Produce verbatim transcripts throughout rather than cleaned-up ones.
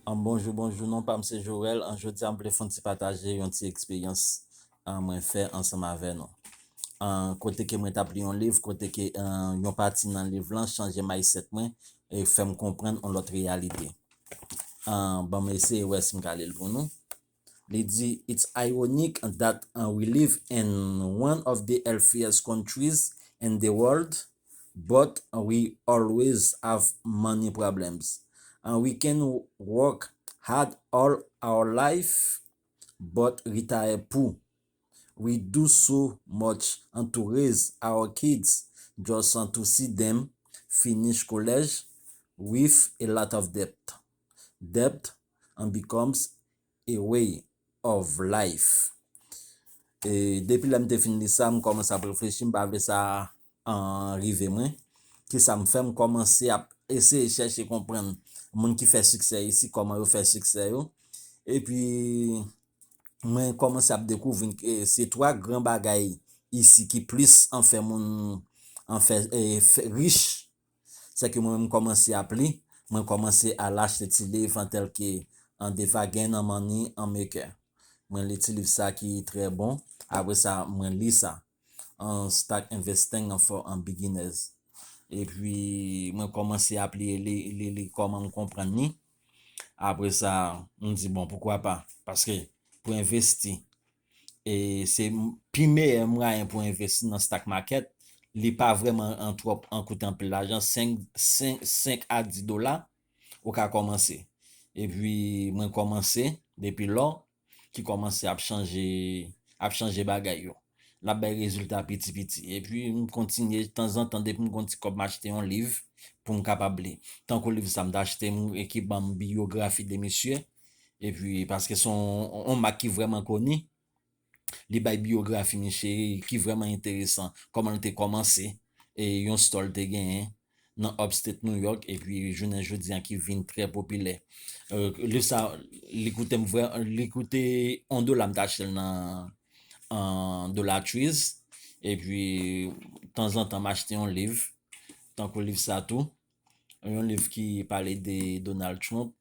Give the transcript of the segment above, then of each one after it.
An, bonjou, bonjou, non pa m se Joel. An, jodi a m vle fè yon ti pataje yon ti eksperyans an, mwen fè ansanm avè nou. An, kote ke mwen t ap li yon liv, kote ke an, yon pati nan liv lan chanje mindset mwen e fè m konprann yon lòt reyalite. An, ban m eseye wè si m ka li l pou nou. Li di, it's ironic that uh, we live in one of the healthiest countries in the world, but we always have money problems. And we can work hard all our life, but retire poor. We do so much and to raise our kids just and to see them finish college with a lot of debt. Debt and becomes a way of life. E depi lè m te fin li sa, m kòmanse ap reflechi, m pa vle sa an rive mwen. Kisa m fè? M kòmanse ap eseye chèche konprann moun ki fè siksè isi, kòman yo fè siksè yo. Epi, mwen kòmanse ap dekouvri ke se twa gran bagay isi ki plis an fè moun an fè, e, fè rich. Se ke mwen menm kòmanse ap li, mwen kòmanse al achte ti liv an tèl ke an The Wagon and Money Maker. Mwen li ti liv sa ki trè bon. Apre sa, mwen li sa an Stock Investing for an Beginners. Epi mwen kòmanse ap li, li, li, li kòman m konprann li. Apre sa, m di bon, poukwa pa? Paske pou envesti, e se pi meyè mwayen pou envesti nan stock market, li pa vrèman an twòp an koute anpil lajan, senk, senk, senk a dis dola, ou ka kòmanse. Epi mwen kòmanse depi lò ki kòmanse ap chanje, ap chanje bagay yo. L ap bay rezilta piti piti. Epi m kontinye tanzantan depi m gon ti kòb m achte yon liv pou m kapab li. Tankou liv sa m t achte m, e ki ban m biyografi de misye. Epi paske se yon, yon mak ki vrèman koni, li bay biyografi misye ki vrèman enteresan. Kòman l te kòmanse, e yon store l te genyen nan Upstate New York, epi jounen jodi an ki vin trè popilè. E, liv sa, li koute m vrè, li koute yon dola m t achte l nan an Dollar Trees. Epi tanzantan m achte yon liv, tankou liv sa tou, yon liv ki pale de Donald Trump.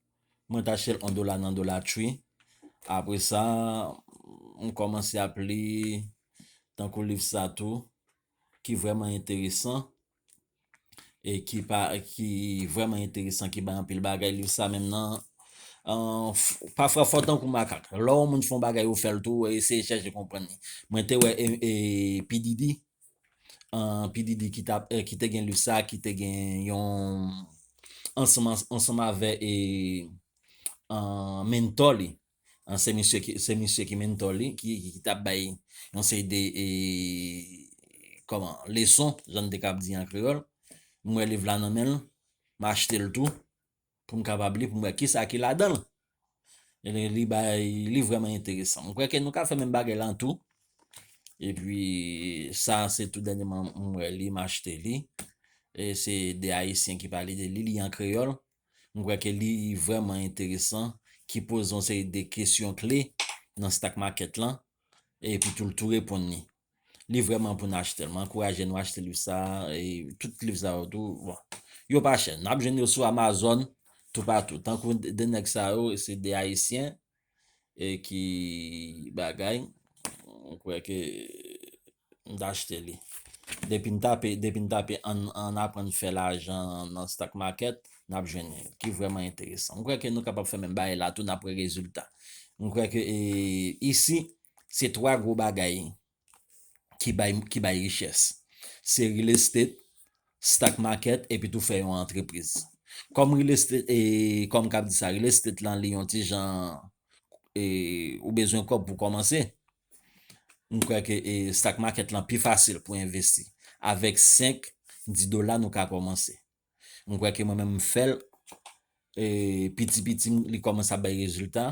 Mwen t achte l yon dola nan Dollar Tree. Apre sa, m kòmanse ap li tankou liv sa tou, ki vrèman enteresan e ki pa, ki vrèman enteresan, ki bay anpil bagay. Liv sa menm nan, an, f-, pafwa fò tankou makak. Lè yon moun fè yon bagay, ou fè l tou, ou eseye chèche konprann li. Mwen te wè e, e, P. Diddy, an, P. Diddy ki t ap, e, ki te gen liv sa, ki te gen yon ansanm, ansanm avè e, an, mentò li. An, se misye ki, se misye ki mentò li, ki, ki, ki t ap bay yon seri de, e, kòman, leson, jan n te kab di an kreyòl. M wè liv la nan men l, m achte l tou, pou m kapab li, pou m wè kisa ki ladan l. E li, li bay, li vrèman enteresan. M kwè ke nou ka fè menm bagay la tou. Epi, sa, se tou dènyèman m wè li, m achte li. E se de Ayisyen ki pale de li, li an kreyòl. M kwè ke li vrèman enteresan, ki poze yon seri de kesyon kle nan stock market lan, epi tou l tou reponn li. Li vrèman pou n achte l. Mwen ankouraje nou achte liv sa, e tout liv sa yo tou, bon, yo pa chè. N ap jwenn yo sou Amazon, toupatou. Tankou de, de nèg sa yo, se de Ayisyen, e ki bagay, m kwè ke m t achte li. Depi n tape, depi n tape ann, ann aprann fè lajan nan stock market, n ap jwenn li, ki vrèman enteresan. M kwè ke nou kapab fè menm bagay la tou, n ap wè rezilta. M kwè ke, e, isi, se twa gwo bagay ki bay, ki bay richès. Se real estate, stock market, epi tou fè yon antrepriz. Kòm real estate, e, kòm k ap di sa, real estate lan, li yon ti jan, e, ou bezwen kòb pou kòmanse. M kwè ke, e, stock market lan pi fasil pou envesti. Avèk senk, dis dola, nou ka kòmanse. M kwè ke mwen menm m fè l, e, piti piti, li kòmanse ap bay rezilta.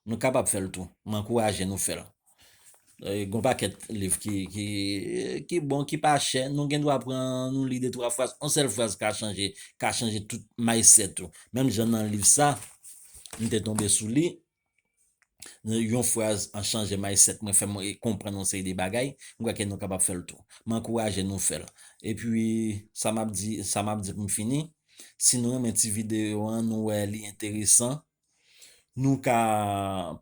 Nou kapab fè l tou. M ankouraje nou fè l. E, gon pakèt liv ki, ki, ki bon, ki pa chè. Nou gen dwa pran, nou li de twa fraz. Yon sèl fraz ka chanje, ka chanje tout mindset ou. Menm jan nan liv sa, m te tonbe sou li. Yon fraz an chanje mindset mwen, fè mwen konprann yon seri de bagay. M kwè ke nou kapab fè l tou. M ankouraje nou fè l. Epi, sa m ap di, sa m ap di pou m fini, si nou renmen ti videyo an, nou wè li enteresan, nou ka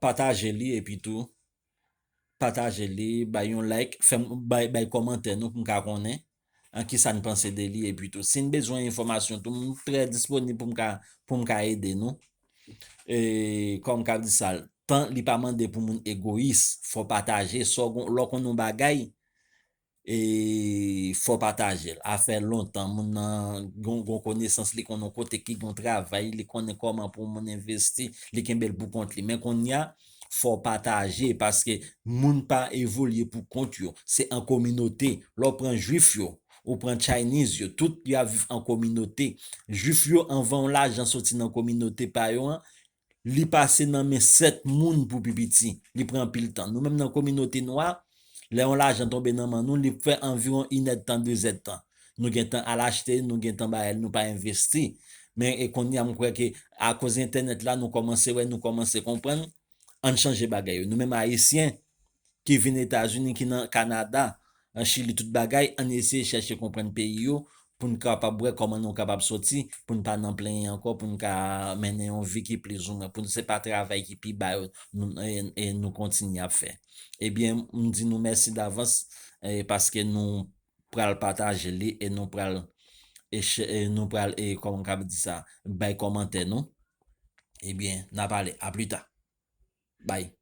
pataje li epi tou, pataje li, bay yon like, fè m, bay, bay kòmantè nou pou m ka konnen an kisa n panse de li epi tou. Si n bezwen enfòmasyon tou, m trè disponib pou m ka, pou m ka ede nou. E, kòm m ka di sa, tan li pa mande pou moun egoyis, fò pataje, sò gon, lò konn yon bagay, e fò pataje l. Afè lontan, moun nan gon, gon konesans, li konn yon kote ki gon travay, li konnen kòman pou moun envesti, li kenbe l pou kont li. Men kounye a, fò pataje, paske moun pa evolye pou kont yo. Se an kominote. Lè w pran jwif yo, ou pran Chinese yo, tout y ap viv an kominote. Jwif yo, anvan yon lajan soti nan kominote pa yo an, li pase nan men sèt moun pou pi piti. Li pran anpil tan. Nou menm nan kominote nou a, lè yon lajan tonbe nan men nou, li fè anviwon inèdtan, dezèdtan. Nou gentan al achte, nou gentan bay, nou pa envesti. Men e kounye a, m kwè ke akoz entènèt la, nou kòmanse wè, nou kòmanse konprann, ann chanje bagay yo. Nou menm Ayisyen ki vin Etazini, ki nan Kanada, an Chili, tout bagay, ann eseye chèche konprann peyi yo, pou n kapab wè kòman nou kapab soti, pou n pa nan plenyen ankò, pou n ka mennen yon vi ki plizoumwen, pou n se pa travay ki pi ba yo, nou, e, e nou kontinye ap fè. Ebyen, m di nou mèsi davans, e, paske nou pral pataje li e nou pral, e, chè- e nou pral, e, kòman m ka di sa, bay kòmantè nou. Ebyen, n a pale. A pli ta. Bye.